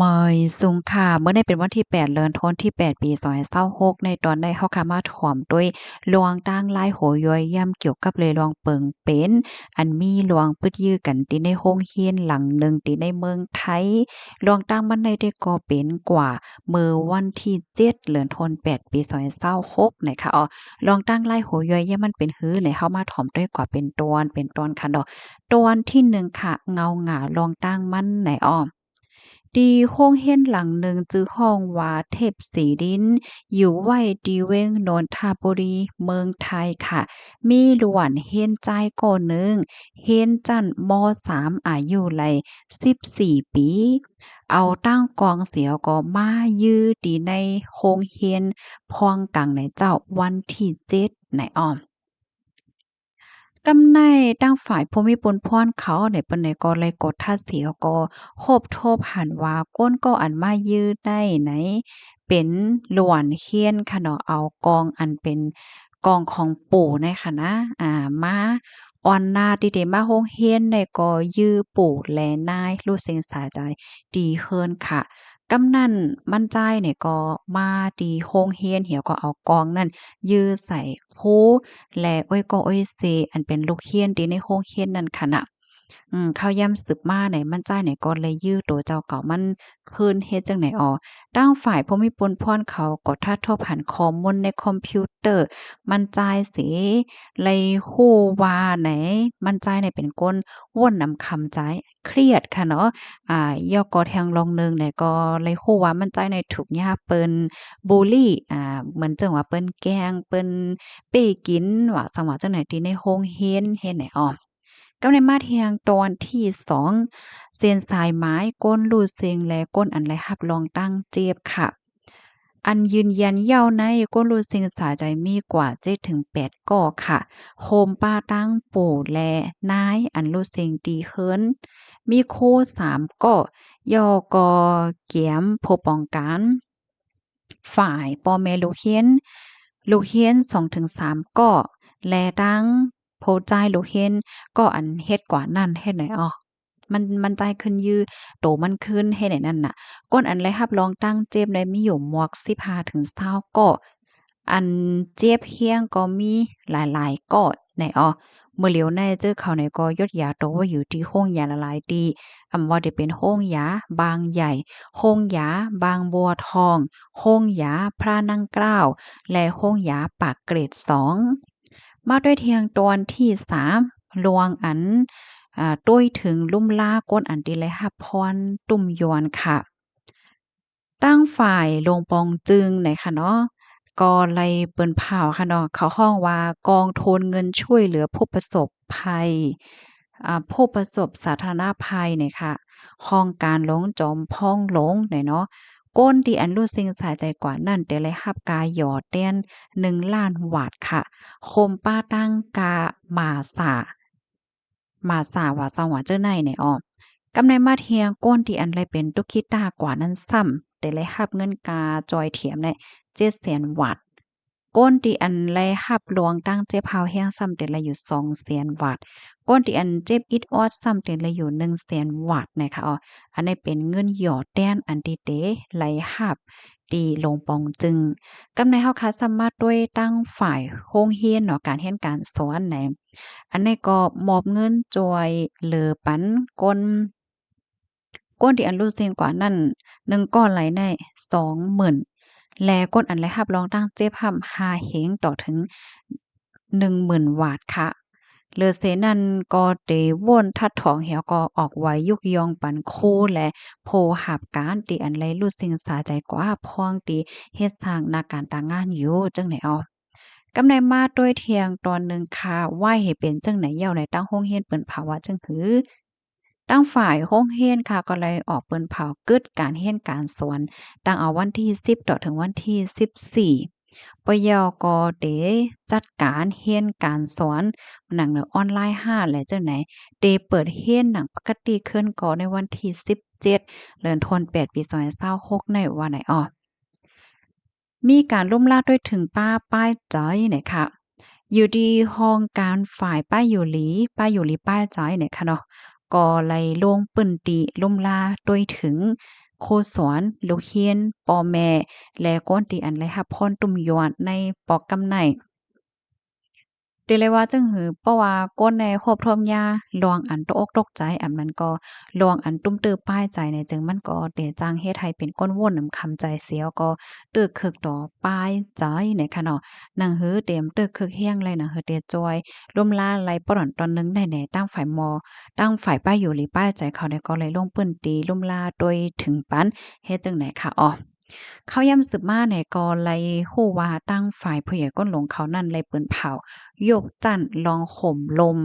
ມາຍສຸງຄ່ະ ມື້ນີ້ເປັນວັນທີແປດ ເດືອນທັນວາ ປີສອງພັນຊາວຫົກ ໃນຕອນນີ້ເຮົາກະມາຖອມດ້ວຍລວງຕັ້ງຫຼາຍໂຫຍ້ອຍຢ້ຳກ່ຽວກັບເລື່ອງເປີງເປັນ ອັນມີລວງປຶດຍື້ກັນທີ່ໃນໂຮງຮຽນຫຼັງໜຶ່ງທີ່ໃນເມືອງໄທ. ລວງຕັ້ງມັນໃນແທ້ກໍເປັນກວ່າເມື່ອວັນທີເຈັດ ເດືອນທັນວາ ປີສອງພັນຊາວຫົກ ນະຄະເນາະ. ລວງຕັ້ງຫຼາຍໂຫຍ້ອຍຢ້ຳມັນເປັນຫື ໃນເຮົາມາຖອມດ້ວຍກວ່າເປັນຕອນເປັນຕອນຄັນດອກ. ຕອນທີໜຶ່ງຄ່ະ ເງົາງາລວງຕັ້ງມັນໃນອອກ ທີ່ໂຮງຮຽນຫຼັງໜຶ່ງ ຊື່ຫ້ອງວ່າເທບສີດິນ ຢູ່ໄວ້ທີ່ເວັງນົນທະບູລີ ເມືອງໄທຄ່ະ. ມີຫຼວງຮຽນຊາຍກໍໜຶ່ງ ຮຽນຊັ້ນ ມໍສາມ ອາຍຸໄລ່ສິບສີ່ປີ ເອົາຕັ້ງກອງເສຍກໍມາຢື້ທີ່ໃນໂຮງຮຽນພອງກາງໃນເຈົ້າ ວັນທີເຈັດ ໃນອອກ ກຳໃນທາງຝ່າຍຜູ້ມີບຸນພອນເຂົາໃນເພິ່ນໃນກໍໄລ່ກວດທາດເສຍກໍພົບທົບຫັນວ່າຄົນກໍອັນມາຢື້ໄດ້ໃນເປັນຫຼວງຮຽນຄະເນາະ ເອົາກອງອັນເປັນກອງຂອງປູ່ໃນຄະນະ ອາ ມາ ອອນໜ້າທີ່ໄດ້ມາໂຮງຮຽນໃນກໍຢື້ປູ່ແລນາຍ ລູກເສັງສາຍໃຈ ທີ່ເຮືອນຄ່ະ. ກຳນັ້ນມັນຈາຍນີ້ກໍມາທີ່ໂຮງຮຽນ ແລ້ວກໍເອົາກອງນັ້ນຢື້ໃສ່ຄູ ແລະ ໂອ້ຍກໍໂອ້ຍເຊ ອັນເປັນລູກຮຽນທີ່ໃນໂຮງຮຽນນັ້ນຄະນະ. ອືມ ຂ່າວຍາມສືບມາໃນມັນຈາຍນີ້ກໍໄດ້ຢື້ໂຕເຈົ້າເກົ່າມັນຄືນເຮັດຈັ່ງໃດອອກ. ທາງຝ່າຍຜູ້ມີປຸນພອນເຂົາກໍຖ້າທົບຫັນຂໍ້ມູນໃນຄອມພິວເຕີມັນຈາຍເສ ໄດ້ຮູ້ວ່າໃນມັນຈາຍນີ້ເປັນຄົນວົນນຳຄຳໃຈ ຄຽດຄະເນາະ. ອາ ແລ້ວກໍແທງລອງໜຶ່ງນີ້ກໍໄດ້ຮູ້ວ່າມັນຈາຍນີ້ຖືກຍາເພິ່ນບູລີ ອາ ເໝືອນເຊິ່ງວ່າເພິ່ນແກ້ງ ເພິ່ນເປ້ກິນ ວ່າຊັ້ນວ່າຈັ່ງໃດ ທີ່ໃນໂຮງຮຽນເຮັດໃຫ້ອອກ. ກັບໃນມາແທງຕອນທີສອງ ເສັ້ນສາຍໝາຍ ຄົນຮູ້ເສັງ ແລະ ຄົນອັນໄດ້ຮັບລອງຕັ້ງເຈັບຄ່ະ. ອັນຢືນຢັນເຍົາໃນຄົນຮູ້ເສັງສາຍໃຈມີກວ່າເຈັດເຖິງແປດກໍຄ່ະ ໂຮມປະທັງປູ່ ແລະ ນາຍອັນຮູ້ເສັງທີ່ເຮືອນ ມີຄູສາມກໍ ແລ້ວກໍກຽມຜູ້ປ້ອງກັນ ຝ່າຍພໍ່ແມ່ລູກຮຽນ ລູກຮຽນສອງເຖິງສາມກໍ ແລະ ທັງຜູ້ຈ່າຍລູກຮຽນກໍອັນເຮັດກວ່ານັ້ນເຮັດໃດອອກ ມັນ ມັນຈ່າຍຄືນ ຢື້ໂຕມັນຄືນເຮັດໃດນັ້ນນະ. ຄົນອັນໄດ້ຮັບລອງຕັ້ງເຈັບໃນມີຢູ່ໝວກສິບຫ້າເຖິງຊາວກໍ ອັນເຈັບແຮງກໍມີຫຼາຍໆກໍໃດອອກ. ມື້ຫຼຽວໃນເຈີເຂົາໃນກໍຢຸດຢາໂຕໄວ້ຢູ່ທີ່ໂຮງຢາຫຼາຍໆທີ່ ອຳ ບໍ່ວ່າຈະເປັນໂຮງຢາບາງໃຫຍ່, ໂຮງຢາບາງບົວທອງ, ໂຮງຢາພະນາງກ້າວ ແລະ ໂຮງຢາປາກເກຣດສອງ. ມາດ້ວຍທຽງຕອນທີສາມ ລວງອັນ ອາ ໂຕຍເຖິງລຸ່ມລາຄົນອັນທີ່ໄດ້ຮັບພອນຕຸ້ມຢວນຄ່ະ. ທາງຝ່າຍຫຼວງປອງຈຶງໃນຄະເນາະ ກໍໄດ້ເປີດຂ່າວຄະເນາະ ເຂົາຮ້ອງວ່າກອງທຶນເງິນຊ່ວຍເຫຼືອຜູ້ປະສົບໄພ ອາ ຜູ້ປະສົບສາທາລະນະໄພນີ້ຄ່ະ ຫ້ອງການຫຼວງຈອມພອງຫຼວງໃດເນາະ ຄົນທີ່ອັນຮູ້ເສັງສາຍໃຈກວ່ານັ້ນ ຈະໄດ້ຮັບກາຫຍໍ້ແຕ່ນໜຶ່ງລ້ານວາດຄ່ະ ໂຮມປະທັງກາໝາສາ ໝາສາວ່າຊັ້ນວ່າເຈົ້າໃນໃນອອກ. ກັບໃນມາແທງ ຄົນທີ່ອັນໄດ້ເປັນຕຸກກິຕາກວ່ານັ້ນຊ້ຳ ຈະໄດ້ຮັບເງິນກາຈ່ອຍຖຽມໃນເຈັດແສນວາດ. ຄົນທີ່ອັນໄດ້ຮັບລວງຕັ້ງເຈັບຮ້າວແຮງຊ້ຳ ຈະໄດ້ຢູ່ສອງແສນວາດ. ຄົນທີ່ອັນເຈັບອິດອອດຊ້ຳ ຈະໄດ້ຢູ່ໜຶ່ງແສນວາດນະຄະເນາະ. ອັນນີ້ເປັນເງິນຫຍໍ້ແຕ່ນອັນທີ່ເຕໄດ້ຮັບທີ່ຫຼວງປອງຈຶງ. ກັບໃນເຮົາຄະຊ້ຳມາດ້ວຍທາງຝ່າຍໂຮງຮຽນເນາະ ການຮຽນການສອນໃນ ອັນນີ້ກໍມອບເງິນຊ່ວຍເຫຼືອປັນຄົນ ຄົນທີ່ອັນຮູ້ເສັງກວ່ານັ້ນ ໜຶ່ງກໍໄດ້ໃນສອງໝື່ນ ແລະ ຄົນອັນໄດ້ຮັບລອງຕັ້ງເຈັບຫ້າມຫ້າເຮງຕໍ່ເຖິງໜຶ່ງໝື່ນວາດຄ່ະ. ເຫຼືອເສຍນັ້ນກໍໄດ້ວົນທັດຖອງແລ້ວກໍອອກໄຫວ້ຍຸກຍ້ອງປັນຄູ ແລະ ຜູ້ຮັບການທີ່ອັນໄດ້ຮູ້ເສັງສາໃຈກວ່າພວກທີ່ເຮັດສ້າງນັກການຕາງງານຢູ່ຈັ່ງໃດອອກ. ກັບໃນມາໂຕຍທຽງຕອນໜຶ່ງຄ່ະ ໄວ້ໃຫ້ເປັນຈັ່ງໃດເຍົາໃນຕັ້ງໂຮງຮຽນເປີນພາວະຈັ່ງຫື ທາງຝ່າຍໂຮງຮຽນຄ່ະ ກໍໄດ້ອອກເປີນເຜົາກຶດການຮຽນການສອນ ຕັ້ງເອົາວັນທີສິບຕໍ່ເຖິງວັນທີສິບສີ່ ປະເຍົາກໍເຕຈັດການຮຽນການສອນໜັງເໜືອອອນລາຍຫ້າ ແລະ ເຈົ້າໃນເຕເປີດຮຽນໜັງປົກກະຕິຂຶ້ນກໍໃນວັນທີສິບເຈັດ ເດືອນທັນວາ ປີສອງພັນຊາວຫົກ ໃນວ່າໃດອອກ. ມີການລົມລາດ້ວຍເຖິງປ້າປ້າຍໃຈນະຄະ ຢູ່ທີ່ຫ້ອງການຝ່າຍປ້າຍຢູ່ຫຼີ ປ້າຍຢູ່ຫຼີປ້າຍໃຈນະຄະເນາະ ກໍໄດ້ລົງພື້ນທີ່ລົມລາດ້ວຍເຖິງ ຄູສອນ, ລູກຮຽນ, ພໍ່ແມ່ ແລະ ຄົນທີ່ອັນໄດ້ຮັບພອນຕຸ້ມຢວນໃນປອກກຳໄນ. ເດເລວ່າຈັ່ງຫື ເພາະວ່າຄົນໃນຄອບຄົວຍາ ລວງອັນຕົກອົກຕົກໃຈ ອັນມັນກໍລວງອັນຕຸ້ມຕື້ປາຍໃຈໃນ ຈຶ່ງມັນກໍເດຈັ່ງເຮັດໃຫ້ເປັນກົ້ນວົນນຳຄຳໃຈ ສຽວກໍຕຶກຄຶກຕໍ່ປາຍໃຈໃນຂະເນາະ. ໜັງຫືເຕມຕຶກຄຶກແຮງແລະ ໜັງຫືເຕຈອຍ ລຸມລາໄລປອດຕອນໜຶ່ງໄດ້ແນ່ ຕັ້ງຝ່າຍໝໍ ຕັ້ງຝ່າຍປ້າຢູ່ຫຼີປ້າໃຈເຂົາໄດ້ກໍໄລລົງພື້ນທີ່ລຸມລາໂດຍເຖິງປັນ ເຮັດຈັ່ງໃດຄະອໍ? ເຂົ້າຢ້ຳສືບມາແນ່ກໍໄລຮູ້ວ່າ ຕັ້ງຝ່າຍຜູ້ໃຫຍ່ກົ້ນຫຼວງເຂົານັ້ນໄລປືນເຜົາ ຍົກຊັ້ນລອງໂຫມລົມ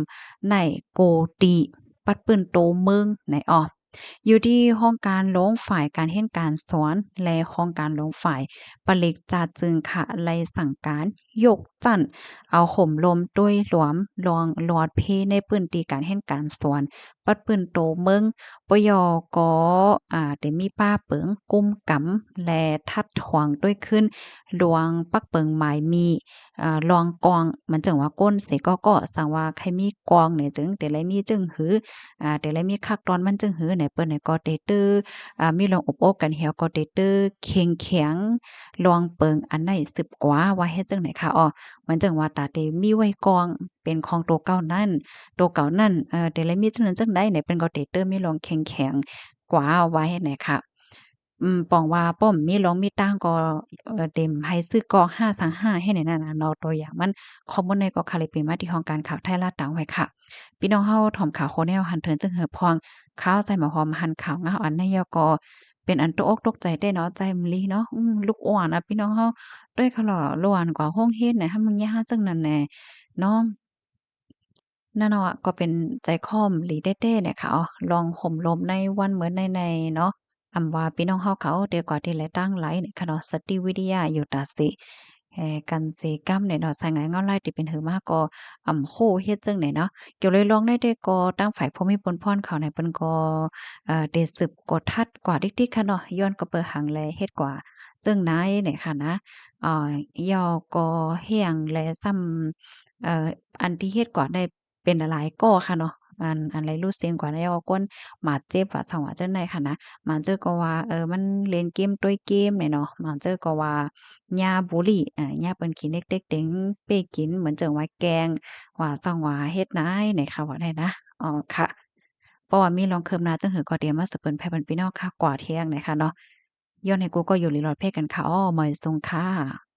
ໃນໂກຕີ ປັດປືນໂຕເມືອງໃນອໍ ຢູ່ທີ່ຫ້ອງການຫຼວງຝ່າຍການຮຽນການສອນ ແລະ ຫ້ອງການຫຼວງຝ່າຍປະລິກຈາດຈຶ່ງຄະໄລສັ່ງການ ຍົກຊັ້ນເອົາໂຫມລົມໂດຍລວມລອງຫຼອດເພໃນພື້ນທີ່ການຮຽນການສອນ ປັດປືນໂຕເມືອງ ປຍກ ອາ ເດມີປ້າເປິງ ກຸມກຳ ແລະ ທັດຖວງໂດຍຄືນ ລວງປັກເປິງໝາຍມີ ອາ ລອງກອງ ມັນຈຶ່ງວ່າກົ້ນເສກໍກໍ ສັງວ່າໃຄມີກອງນີ້ ຈຶ່ງເດໄລມີຈຶ່ງຫື ອາ ເດໄລມີຄັກຕອນມັນຈຶ່ງຫື ໃນເປີນໃນກໍເຕຕື້ ອາ ມີລອງອົບໂອ້ກັນແຮວກໍເຕຕື້ເຄັ່ງແຂງ ລອງເປິງອັນໃນສືບກວ່າ ວ່າເຮັດຈັ່ງໃດຄະອໍ? ມັນຈັ່ງວ່າຕາເຕມີໄວ້ກອງ ເປັນຂອງໂຕເກົ່ານັ້ນ ໂຕເກົ່ານັ້ນ ເອີ ເຕໄລມີຈັ່ງນັ້ນຈັ່ງໃດ ໃນເປັນກໍເຕເຕີມີລອງແຂງແຂງກວ່າວ່າເຮັດໃດຄະ ອືມ ປອງວ່າປ້ອມມີລອງມີຕາງກໍ ເອີ ເຕັມໃຫ້ຊື້ກອງຫ້າສາມຫ້າເຮັດໃດນັ້ນນະເນາະ ຕົວຢ່າງມັນ ຂໍ້ມູນໃດກໍຄະເລເປນມາທີ່ຫ້ອງການຂ່າວໄທລາດຕາງໄວ້ຄະ ພີ່ນ້ອງເຮົາຖອມຂ່າວໂຄແນວຫັນເທີນຈຶ່ງເຫີພອງ ຂ່າວໃສ່ໝາຫອມຫັນຂ່າວງາວອັນໃນຍໍກໍ ເປັນອັນຕົກອົກຕົກໃຈແທ້ເນາະ ໃຈມະລີເນາະ ອືມ ລູກອ່ອນອະ ພີ່ນ້ອງເຮົາ ດ້ວຍຄະຫຼໍຫຼວນກວ່າໂຮງຮຽນນະ ຫາມັນຍາຈັ່ງນັ້ນແນ່ເນາະ ນັ້ນເນາະ ກໍເປັນໃຈຄອມລີແທ້ໆແຫຼະຄ່ະ ລອງໂຮມລົມໃນວັນເມີໃນໃນເນາະ ອຳວ່າພີ່ນ້ອງເຮົາເຂົາແຕ່ກວ່າທີ່ແລຕັ້ງໄລນີ້ຄ່ະເນາະ ສະຕິວິທະຍາຢູ່ຕາເສ ແຮ່ກັນເສກຳນີ້ເນາະ ສາຍງານເງົາລາຍທີ່ເປັນຫືມາກໍອຳໂຄເຮັດຈັ່ງໃດເນາະ ກ່ຽວເລີຍລອງໄດ້ແຕ່ກໍທາງຝ່າຍຜູ້ມີບຸນພອນເຂົານີ້ເພິ່ນກໍ ເອີ ໄດ້ສືບກວດທັດກວ່າຕິກໆຄ່ະເນາະ ຍ້ອນກໍເປີດຫັງແລເຮັດກວ່າ ເຊິ່ງນາຍນີ້ຄ່ະນະ ເອີ ຢ່າວກໍແຮງແລຊ້ຳ ເອີ ອັນທີ່ເຮັດກວ່າໄດ້ເປັນຫຼາຍໆກໍຄ່ະເນາະ ອັນ ອັນໄລຮູ້ເສັງກວ່າແລ້ວ ຄົນບາດເຈັບວ່າຊັ້ນວ່າຈັ່ງໃດຄ່ະນະ ບາງເຈີກໍວ່າ ເອີ ມັນຫຼິ້ນເກມ ໂຕຍເກມນີ້ເນາະ ບາງເຈີກໍວ່າ ຍາບູລີ ອາ ຍາເປັນຂີ້ເຫຼັກເຕັກເຕັງເປ້ກິນ ເໝືອນເຈີວ່າແກງ ວ່າຊັ້ນວ່າເຮັດນາຍນີ້ຄ່ະ ວ່າໄດ້ນະ ອໍ ຄ່ະ ເພາະວ່າມີລອງຄືບໜ້າຈັ່ງຫືກໍຕຽມມາສະເປີນແຜ່ບັນພີ່ນ້ອງຄ່ະ ກວ່າທ່ຽງນີ້ຄ່ະເນາະ ຍ້ອນໃຫ້ກູກໍຢູ່ລີລອດເພກັນຄ່ະ ອໍ ມາຍຊົງຄ່ະ.